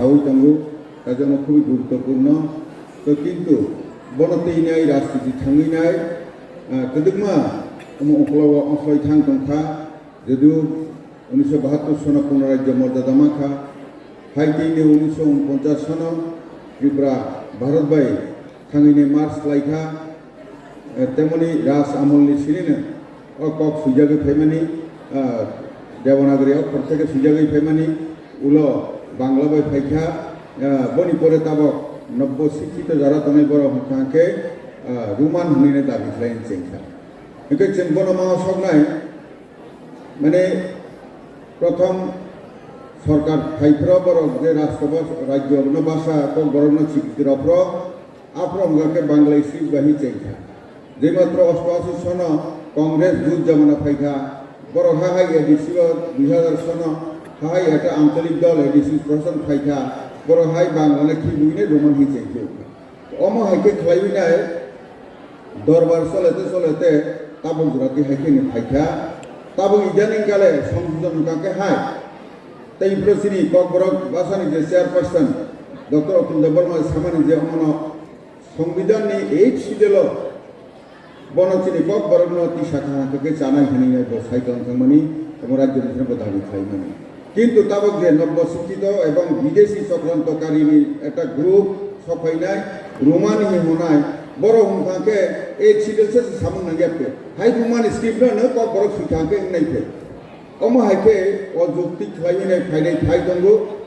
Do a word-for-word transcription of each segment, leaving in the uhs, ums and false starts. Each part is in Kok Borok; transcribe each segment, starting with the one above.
saui tongo, kaisa no khubui guruttopurno. To kintu bono twi nai rajniti thangwi nai, ah, kwdwkma omo uklogo oslai thang tongkha, jodio unisho bahattor sono Purno Rajyo morjada mankha, hai twi ni unisho unponchas sono Tripura Bharat bai thangwi nai march khlaikha. Eh, temoni Raj Amolni sinino o kok swijagwi phaimani, ah, Devanagari okkhor theke swijagwi phaimani, ulo Bangla bai phaikha, ah, boni pore tabok nobbo sikkito jara tongnai borok hwnkha hwnkhe, ah, Roman hwnwi dabi khlaini chengkha. Hwnkhe chwng bono ma soknai, mane, prothom sorkar phaiphro borok je rajsabha, rajyo no basa kokborokno sikiti rwphro, aphro hwnkha khe Bangla script bai chengkha. Jeimatro osto ashi sono Congress jut jamana phaikha, borok ha hai A D C o dui hazar sono ha hai ekta ancholik dol A D C proshashan phaikha, borok hai Bangla no khibuine Roman hi chengkha. Omo hai khe khlaiwi nai dorbar solete solete tabuk jora twi hai khe ni phaikha. Tabuk idaning kale songjojon hwnkha khe hai. Tei phro chini kokborok bwsani je chairperson Doctor Atul Debbarma samani je omono Songbidanni eighth schedule-o bono chini kokborokno tisa kaham khe chanai hwnwi bo sai tong thangmani, omo rajyo ni bo dabi khlaimani. Kintu tabuk je nobbo sikkito ebong bidesi chokrantokarini ekta group sokphainai, Roman hi hwnai, borok hwnkha khe eighth schedule se samung nangya khe. Hai Roman script no kokborok swi thang khe wngnai khe. Omo hai khe o jukti khlaiwi nai phainai phai tongo.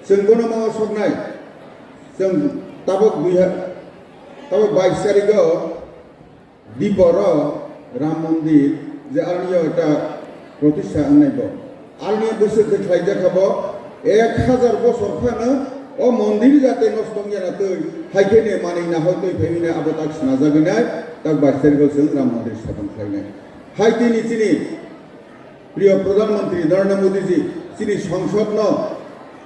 Chwng bono ma soknai, chwng tabuk dui ha-, tabuk bais tarikgo Diporo Ram Mondir je aroni o ekta protishtha wngnai bo. Aroni bwswk khe khlaijak kha bo, ek hajar bosor phano o mondir jate nosto wngya na twi, hai khe ne manwi nahoi twi phaiwi nai abo tak snajagwi nai, tak bais tarikgo chwng Ram Mondir sthapan khlainai. Hai tini chini Priyo Pradhan Mantri Narendra Modi ji, chini songsod no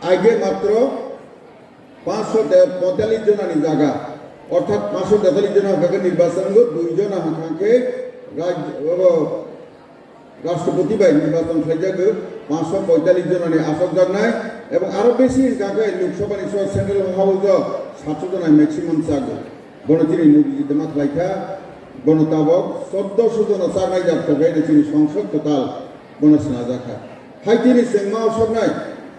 age matro pansho poitallis jonani jaga, orthat pansho tetallis jona hwnkha khe nirbachan go, dui jona hwnkha khe raj-, obo Rashtrapati bai nirbachan khlaijago, pansho poitallis jonani asokjaknai, ebong aro besi hwnkha khe Lok Sabha ni so Central House o satsho jona maximum chago. Bono chini Modi ji dema khlaikha, bono tabok choddoso jona charnai jak tokaino chini songsod total bono sinajakha. Hai tini chwng ma soknai,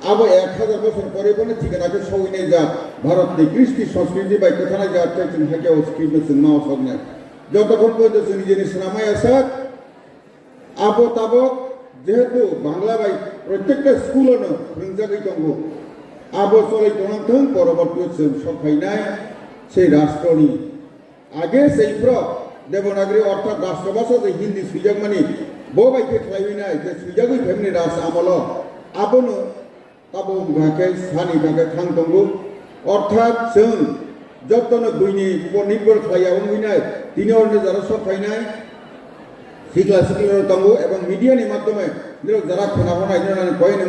abo ek hajar bosor pore bono thikana khe sogwinai jak, Bharat ni kristi sanskriti bai kwthanai jak tei chwng hai khe o script no chwng ma soknai. Jotokhon porjonto chwng nijeni swnamaya sak, abo tabok jehetu Bangla bai protekta school-o no phwrwngjagwi tongo, abo cholai tongthwng, poroborti-o chwng sokphainai sei rashtroni age sei phro Devanagari orthat rashtrobhasha je Hindi swijakmani bo bai khe khlaiwi nai je swijagwi phaimani raj amolo abono Abo wngkha khe sani kha khe thang tongo, orthat chwng jotono buini upor nirbhor khlaiya wngwi nai, tini orni jora sok phainai sikla siklirok tongo, ebong media ni madhyome nirok jora khwna hwnai nirok nani koi nang